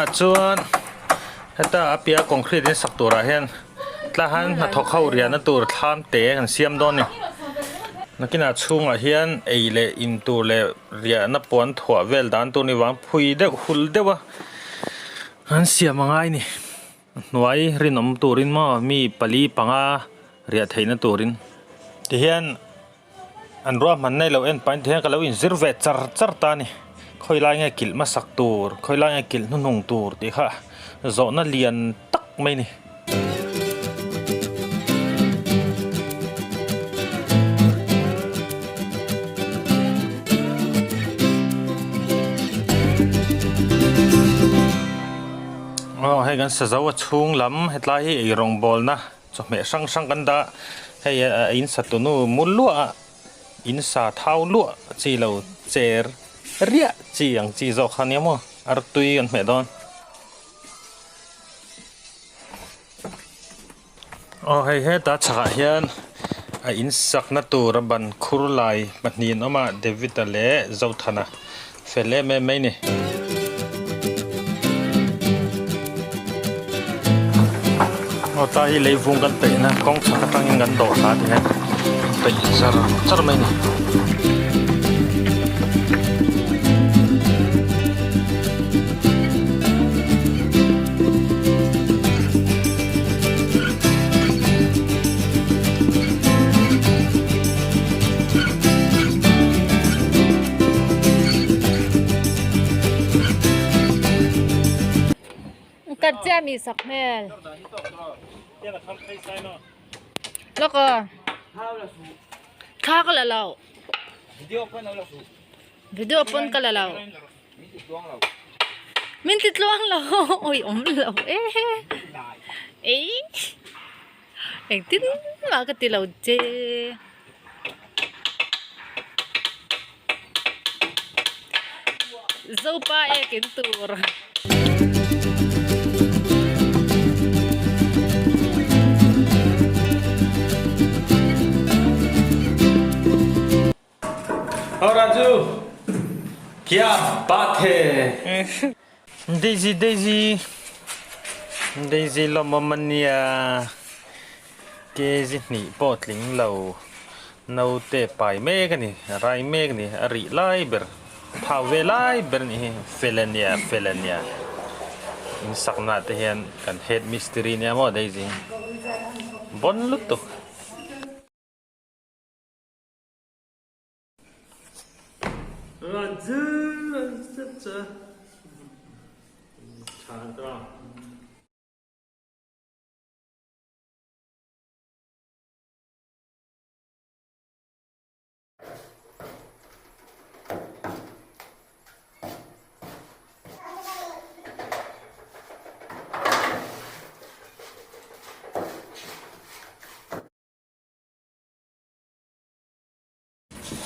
Tunah chuan heta a piah concrete in sak turah hian tlahan hnathawk ho riahna tur thlam te kan siam dawn a ni. Nakinah chhungah hian ei leh in tur leh riahna puan thuah vel dan tur ni vang phui deuh hul deuh a an siam a ngai a ni. Hnuai rinawm turin maw mi pali panga riah theihna turin tihian. An ruahman nei lo en pahin tihian ka lo inzir ve char char ta a ni. Khawi lai nge kilh hmasak tur, khawi lai nge kilh hnuhnung tur tih kha zawhna lian tak mai a ni. Aw hei kan sazo a chhung lam hetlai hi eirawngbawlna. Chawhmeh hrang hrang kan dah hei a in sa tunu mu luah a in sa thau luah chi lo cher riah chi ang chi zawk kha nia maw artui kan hmeh dawn. Aw hei heta chhakah hian a in sakna tur a ban khur lai pahnih an awm a David-a leh Zothana fel em em mai a ni. Aw ta hi lei vung kan peih na kawng chhak atangin kan dawh thla ti hian peih zar zar mai a ni. Kat chiah mi sak hmel. Lawk aw. Thla ka la lo. Video pawn ka la lo. Min ti tluang lo. Oi awm lo e. Ei. Engtin mah ka ti lo che. Zopa ek in tur. Aw Raju, kya baat hai? Daisy Daisy Daisy lawmawm a nia kg hnih pawh tling lo naute pai mek a ni rai mek a ni a rih lai ber thau ve lai ber a nih hi fel a nia fel a nia in sakna ah te hian kan head mistiri nia maw Daisy bawn lutuk.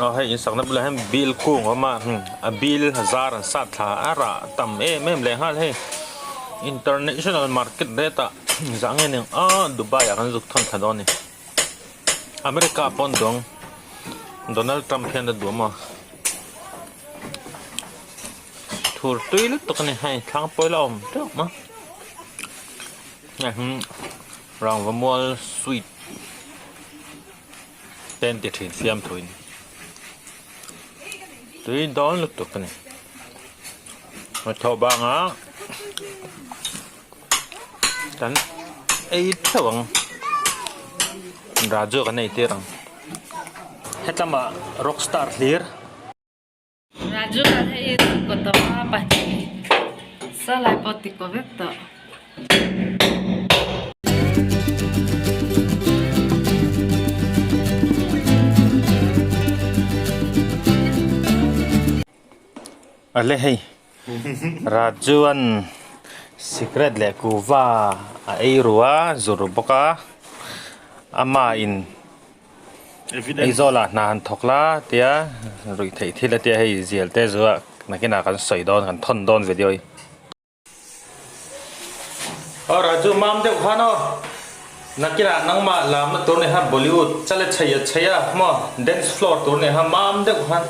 Aw hei in sakna bulah hian bill kung a awm a a bill zar an sat thla a rah tam em em leh nghal hei international market rate ah zah nge ning a Dubai ah kan zuk thawn thla dawn a ni America pawh an duang Donald Trump hian a duh a maw thur tui lutuk a ni hei thlang pawh ila awm teuh mai hei hi rangva mual sweet. Pen ti thin fiam thuin tui dawn lutuk a ni. A thawh bangah kan ei theuh ang Raju kan ei tir ang hetlama rockstar hlir. Raju kan hei kaw tawh a pahnih salai pawh ti kaw vek tawh. Ale hei Raju an sikret leh kuhva a ei ru a zur bawk a ama in Aizawlah hna han thawk la tia ruih theih thil a tia hei zial te zuah nakinah kan sawi dawn kan thawn dawn video hi. Aw Raju mam deuh khan aw nakinah nangmah lamna tur ni kha Bollywood chale chhei a chhei a maw dance floor tur ni kha mam deuh khan.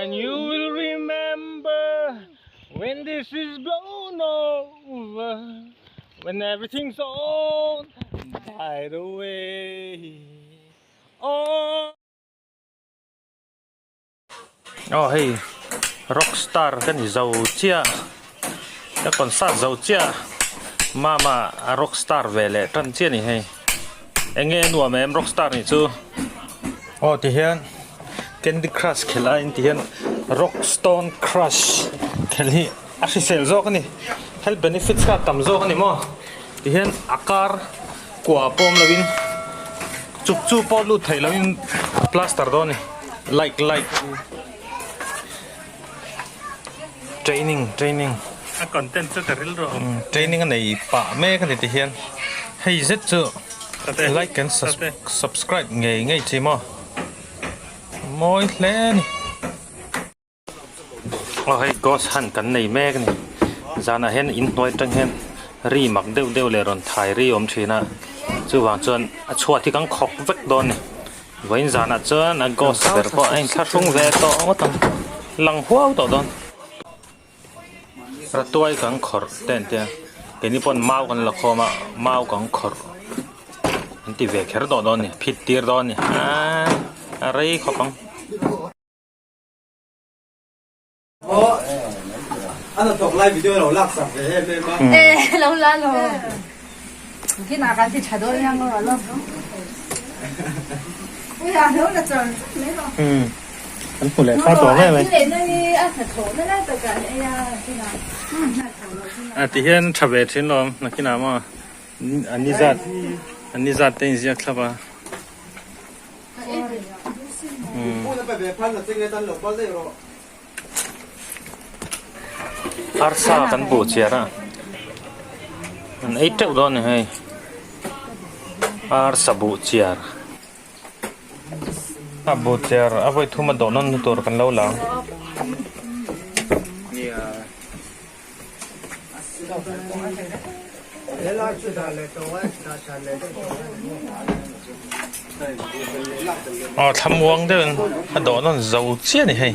And you will remember when this is blown over When everything's all by the way Oh Aw hei rock star ka ni zo chiah ka concert zo chiah mama a rock star ve leh tan chiah a ni hei eng nge a nuam em rock star nih chu aw ti hian candy crush khelh a in ti hian rock stone crush khelh hi a hrisel zawk a ni health benefits kha a tam zawk a ni maw ti hian a kar Kua pawm loin chuk chu pawh lut theih loin a plaster dawn a ni like like training training a content chu ka ril rawh training a nei pah mek a ni ti hian hei zet chu like and subscribe ngei ngei chi maw mawi hle a ni. Aw hei ghost hunt kan nei mek a ni zanah hian inhnuai atang hian ri mak deuh deuh leh rawn thai ri a awm thin a chuvang chuan a chhuat hi kan khawk vek dawn a ni vawiin zanah chuan a ghost ber pawh a inthlahrung ve tawh ngawt ang lang huau tawh dawn ratuai kan khawrh te an tia keini pawn mau kan la khawm a mau kan khawrh an ti ve kher tawh dawn a ni phit tir dawn a ni aaa a rei khawp ang. A ti hian tha ve thin lawm nakinah maw an ni zat an ni zat te inziak thlap a. Arsa kan buh chiar a an ei teuh dawn a ni hei arsa buh chiar a buh chiar a vawi thum a dawh nawn na tur kan lo lang. Aw thlamuang deuhin a dawh nawn zo chiah a ni hei.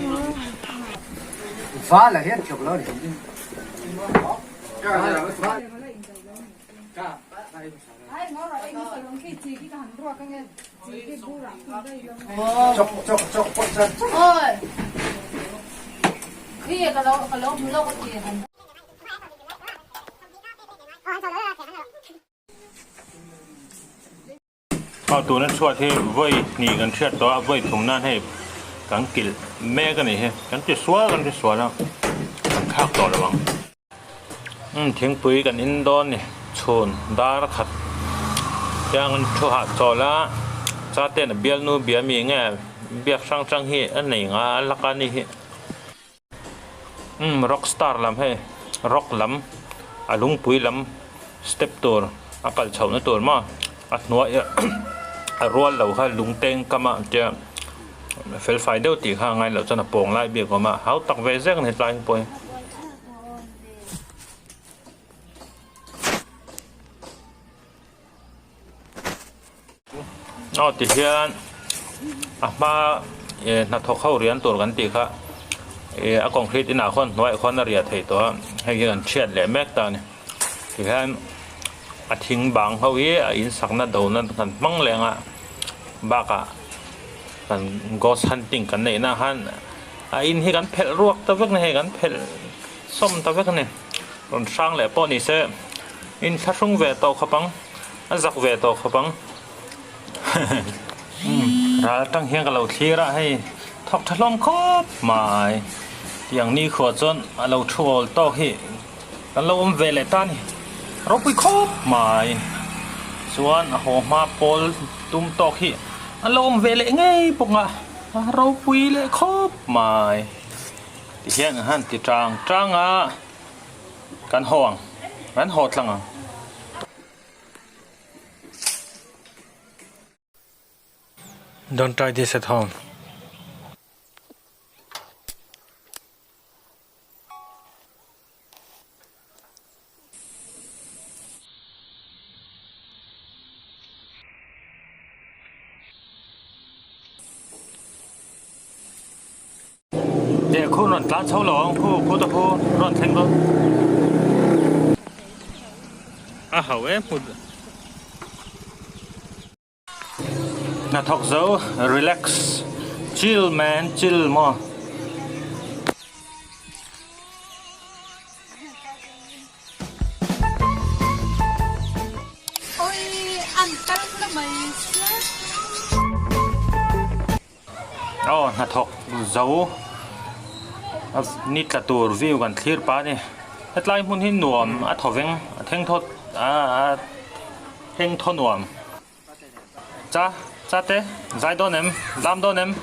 Aw tuna chhuat hi vawi hnih kan hriat tawh a vawi thum nan hei kan kilh mek a nih hi kan ti sual kan ti sual a kan thlak tawh lo ang. Umm thingpui kan in dawn ni chhun dar khat tiang an thu hah chawl a cha ten a bialnu bia mi nge biak hrang hrang hi a nei nga a lak a ni hi umm rock star lam hei rock lam a lungpui lam step tur a kal chhoh na tur maw a hnuai a rual lo kha lungteng kam ah tia felfai deuh tih kha a ngai loh chuan a pawng lai bik a awm a hau tak ve zek a ni tlai pawh hi. Aw ti hian a hma eh hnathawk ho rian tur kan tih kha eh a concrete inah khuan hnuaiah khuan a riah theih tawh a hei hi kan chhiat leh mek ta a ni tihian a thing bang ho hi a in sakna dona kan hmang leng a bakah kan ghost hunting kan neih na khan a in hi kan phelh ruak ta vek a ni hei kan phelh sawm ta vek a ni rawn hrang leh pawh ni se inthlahrung ve tawh khawp ang a zak ve tawh khawp ang ral atang hian ka lo thlir a hei thawk tha hlawm khawp mai tiang ni khuah chuan a lo thu awl tawk hi kan lo awm ve leh ta a ni ropui khawp mai chuan a haw hma pawl tum tawk hi an lo awm ve leh ngei bawk a. A ropui leh khawp mai tihian an han ti tang tang a kan haw ang kan haw tlang ang. Don't try this at home. Teh khu rawn tlan chho lo ang khu khu te khu rawn thleng dawn. A ho em hmu. Hnathawk zo relax chill man chill maw. Aw hnathawk zo ni tla tur view kan thlir pah a ni hetlai hmun hi nuam a thaw veng a theng thawt a theng thaw nuam cha cha te zai dawn em zam dawn em.